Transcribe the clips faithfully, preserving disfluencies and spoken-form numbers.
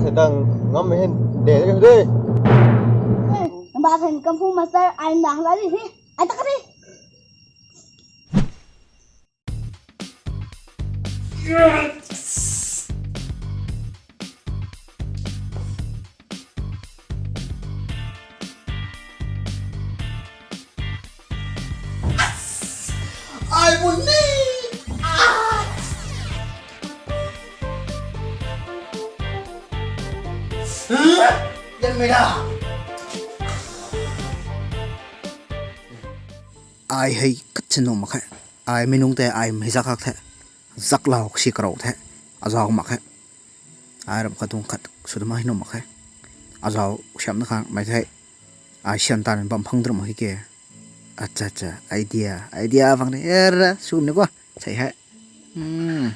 Sedang ngam hin de de. Ba kan kung fu master ai na la di hi. Ai tak di. I will need. Yan mei da. Ai hei kat sin nuh mak khe. Ai mi nung tei ai mei zak hak the. Zak lau si karou the. Azau mak khe. Ai ram khat dung khat sw dam hei nuh mak khe. Azau siam na khang mei the. Ai sian tan bam phang drum hi ke. Acha acha, idea, idea bang ni. Era sw ni ko. Sei hei. Hmm.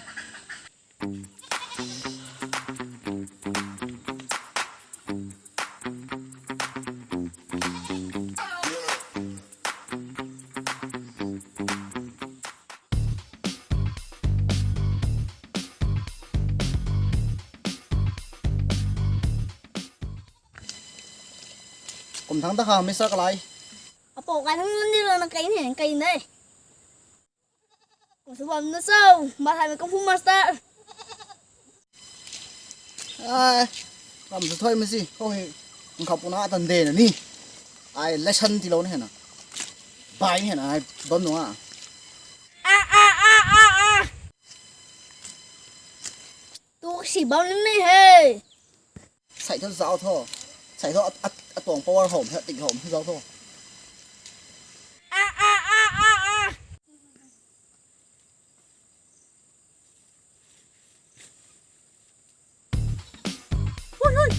Kum thang ta kha mei sa kalai. Apo kai thang ni lo na kai ni kai ni. Kum sw bam na cho, ma hai mei kung fu master. Ai, ram sw thoi mei si, khou hei, ng khap puna tan de na ni. Ai lesson ti lo ni hei na. Bai ni hei na, ai bam nung a. A, a, a, a, a. Tu si bam ni hei. Sai tho zau tho. Sai tho a, a, a tuang power hom, a tik hom zau tho. A, a, a, a, a. Hui, hui.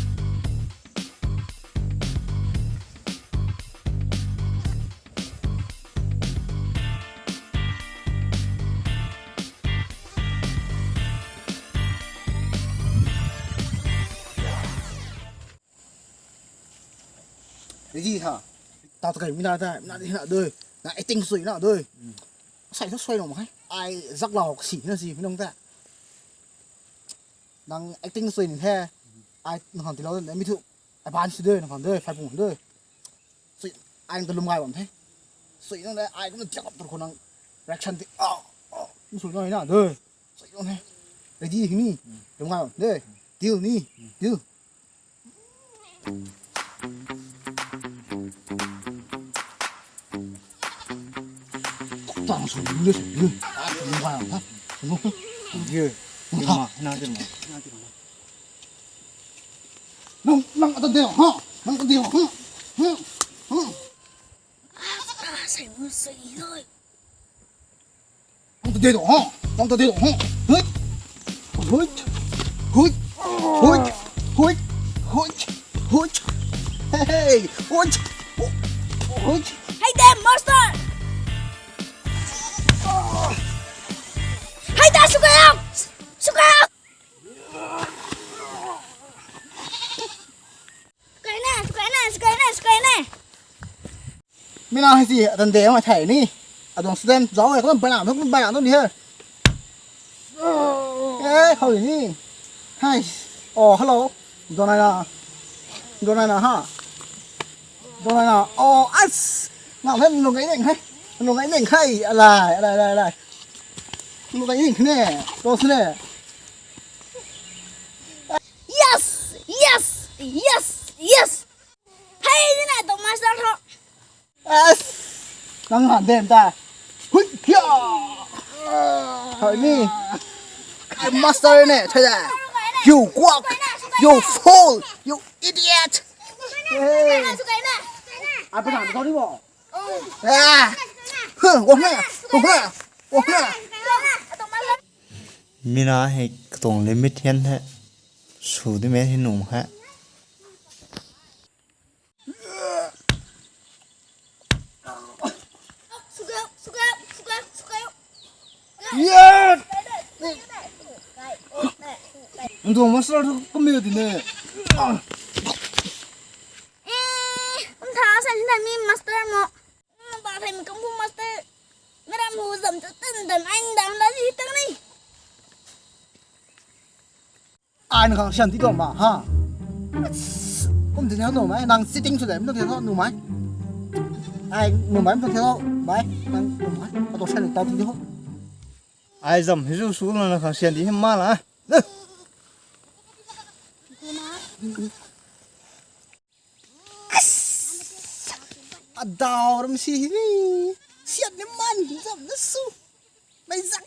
Ready ha. Ta ta kai mi na ta, mi na di na doi. Na acting sui na doi. Sai tho sui lo mak khe. Ai zak lau si na si mi nung ta. Nang acting sui ni the. Ai nang khang ti lo na mi thu. Advance doi nang khang doi, five pung doi. Sui ai ta lum gai bam the. Sui nang le ai kum tiak ap tur khou nang reaction ti. Ah, ah, sui nang na doi. Sui nang he. Ready hi ni. Lum gai bam doi. Deal ni. Deal. Tang sui ni sui ni. Ah, sui ni gai bam the. Sui ni. Ye. Ma, na de ma. Na de ma. Nang, nang ata de ha? Nang ata de ha? Ha? Ha? Ah, sai mo sai loi. Nang ata de ha? Nang ata de ha? Hui. Hui. Hui. Hui. Hui. Hui. Hui. Hey, hey. Hui. Hui. Hey there, master. Hey there, Sukaya. Sukaya. Sukaya na, Sukaya na, Sukaya na, Sukaya na. Mi na hei si atan de ma thei ni. Adong student zau e, ko bai na, bai na ni he. Eh, khou ni. Hai. Oh, hello. Donai na. Donai na ha. Donai na. Oh, as. Ngam he, nung gai neng he. Nung gai neng he. Alai, alai, alai, alai. Nung gai neng ne. Dos ne. Yes! Yes! Yes! Yes! Hey, ni na tong master tho. As, nang han den ta. Hui, pia. Hai ni. Ai master ne, thai da. You quack. You fool. You idiot. Hey. Ai pa na ni bo. Ah. Huh, wo na. Wo na. Wo na. Mi na hei katuang limit hian the. Sw di me hi nung he. Yeah! Ndu master tu kami ti ne. Eh, kum tha sa ni mi master mo. Ba thai mi kung fu master. Meram hu zam tu tun dan ai dam la ji tang ni. Ai na khang sian ti tuang ma ha. Kum ti thau nu mai, nang sitting sw dai mi tuang thau nu mai. Ai nu mai mi tuang thau mai, nang nu mai. Ka tuang sian tau ti ho. Ai zam hi zu su na khang sian ti hi ma la. Adau ram si hi. Sian ni man zam na su. Mai zak.